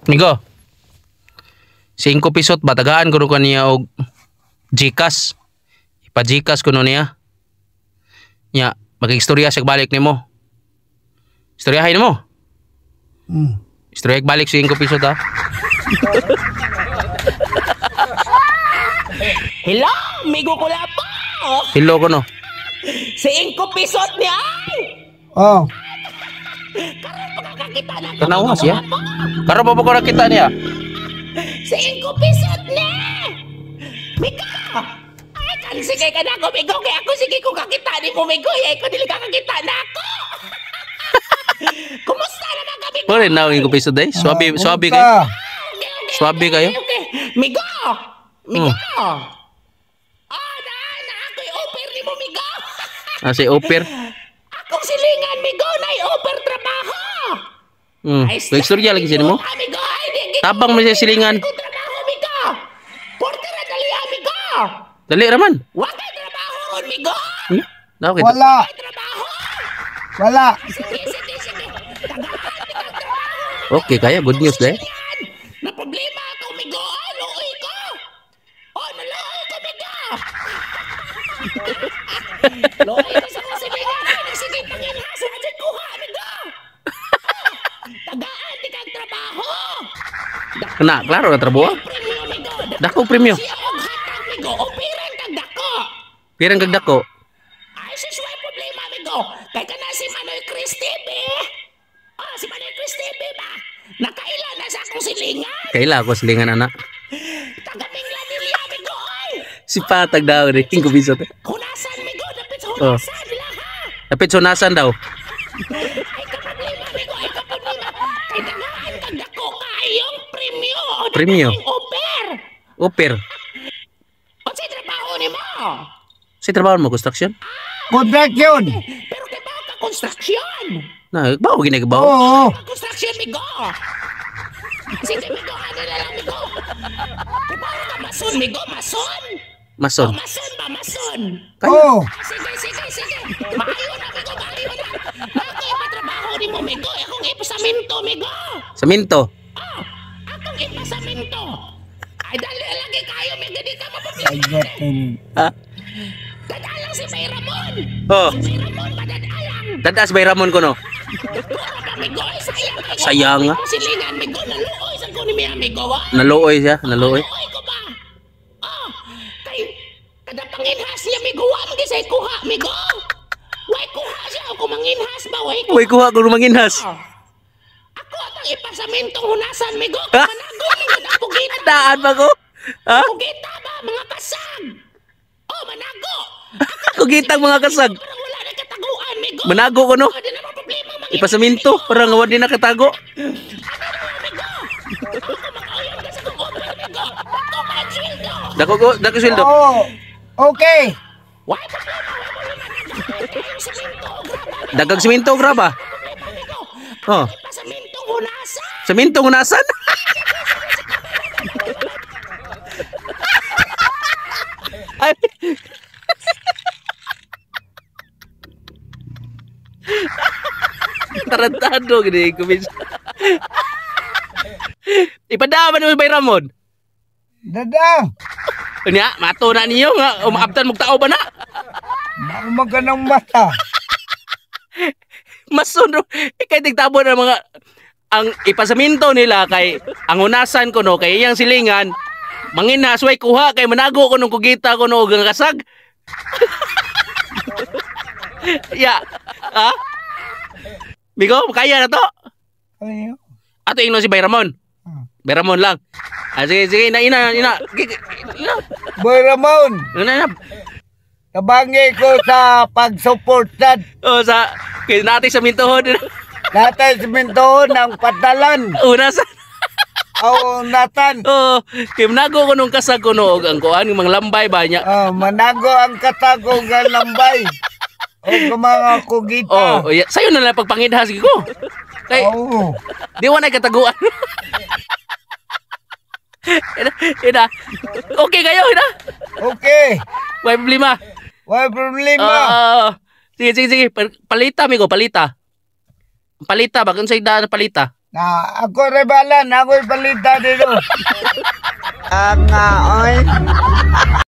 Migo. 5 pisot ba tagaan kuno kaniya og GCash. Ipa GCash kuno niya. Nya, makigstorya siya balik nimo. Istoryahin mo. Istorya balik 5 pisot ha. Hello, migo ko lang po. Hello kuno. 5 pisot niya. Oh. Tanawa siya. Karon pa ko nakita niya. 5 pisot niya. Migo. Ay, kan sige ka na ako, migo. Kaya ako sige ko kakita ni mo, migo. Ay, ko dili ka kakita na ako. Kumusta naman ka, migo? Pare na 5 pisot day. Swabe, swabe kayo. Swabe kayo. Okay. Migo. Migo. Ah, na, na ako'y offer ni mo, migo. Ah, si offer. Akong silingan, migo, na offer trabaho. Ay, istorya lagi siya nimo. Amigo, ay, di, Tabang mo siya silingan. Akong trabaho, migo. Portera dali, amigo. Dali raman. Wa kay trabaho ron, migo. Na okay. Wala. Kay trabaho. Wala. Sige, sige, sige. Tagaan ni kang trabaho. Okay kaya good news day. Na problema ako, migo. Ay, luoy ko. Oh, naluoy ko, migo. Luoy ko sa kong silingan. Ay, nagsige panginhas. Wajay kuha, amigo. Tagaan ni kang trabaho. Na, klaro na trabaho. Premyo, migo. Dako premyo. Siya og hatag, migo. O pirang kag dako. Pirang kag dako. Ay, sus, way problema, amigo. Kay kana si Manoy Chris TV. Ah, si Manoy Chris TV ba? Nakaila na sa akong silingan. Kaila ako silingan anak. Tagamingla nila, amigo. Ay, Si patag daw ni 5 pisot. hunasan, migo. Dapit sa Oh. hunasan, nila, ha? Dapit sunasan daw. Ay, ka problema, amigo. Ay, ka problema. Kay dangaan kag dako kaayong premyo. O Premyo? daghan offer. Offer. Unsay trabaho nimo? Si trabaho mo construction? Contraction. Pero kay ba ka construction? Na, bawo gini bawo. Oo. Construction, migo. Sige, migo. Ano na lang, migo. Kumain ka, mason, migo. Mason. Mason. Oh, mason ba, mason? Oo. Ah, sige, sige, sige. Maayo na, migo. Maayo na. Ako ipatrabaho ni mo, migo. Akong ipasaminto, migo. Saminto. Oh, akong ipasaminto. Ay, dali lagi kayo, migo. Di ka mapablema. Sagot. Ha? Dadalang si May Ramon. Oh, Si May Ramon, madadalang. dadas bay Ramon ko no. Puro ka, migo. Ay, sayang. Ay, Sayang, ah. Silingan, migo. Naluoy sa ko ni mi, amigo. ah. Naluoy siya, naluoy. Naluoy ko ba? Oh, kay kada panginhas niya, migo. Wa man say kuha, migo. Way kuha siya o kumanginhas ba? Way kuha. Uy, kuha ko manginhas. Ako atang ipasamintong hunasan, migo. Manago, migo. Pugita. Daan ba ko? Ha? Pugita ba, mga kasag? Oh, manago. Kugitang mga kasag. Parang wala na kataguan, migo. Manago ko no. Oh, di na problema, mga Ipasaminto parang wa di nakatago. Ako mag-uyon ka sa kong open, migo. Dako ka, sweldo. Dako ko, dako sweldo. Oo. Okay. Way problema, way problema. Nagawa tayong simento. Graba, Dagag siminto graba. problema, migo. Oh, Ipasamintong hunasan. simento hunasan. Ay. Tarantado gini ko bis. Ipadama ni Bay Ramon. Dadang. Unya, mato na ninyo nga umaabtan mog tao ba na? Maganang mata. Mason ro. Eh, kay tigtabo na mga ang ipasaminto nila kay ang unasan ko no kay iyang silingan manginhas way kuha kay manago ko nung kugita ko no og ang kasag. Ya. Ha? Bigo, kaya na to. Ano? Ato ingnon si Bay Ramon. Bay Ramon lang. Ah, sige, sige, ina, ina, ina. Ina, Boy Ramon, ina, ina. tabangi ko sa pagsuportad. Oh, sa kay nati sa mintohon. Natay simintoon ng padalan. Una sa O natan. Oh, kay manago ko nung kasag ko no og ang kuan mga lambay ba niya. Oh, manago ang katago nga lambay. O mga kugita. Oh, oh, yeah. Sayo na lang pagpangidhas ko. Kay Oo. di wa na kataguan. Ina, ina. Okay kayo, ina. Okay. Way problema. Wala problema. Ah, sige, sige, sige. Palita, amigo, palita. Palita ba? Kung sa'yo daan palita. Na ako rebalan, ako'y palita dito. Ang nga, oy.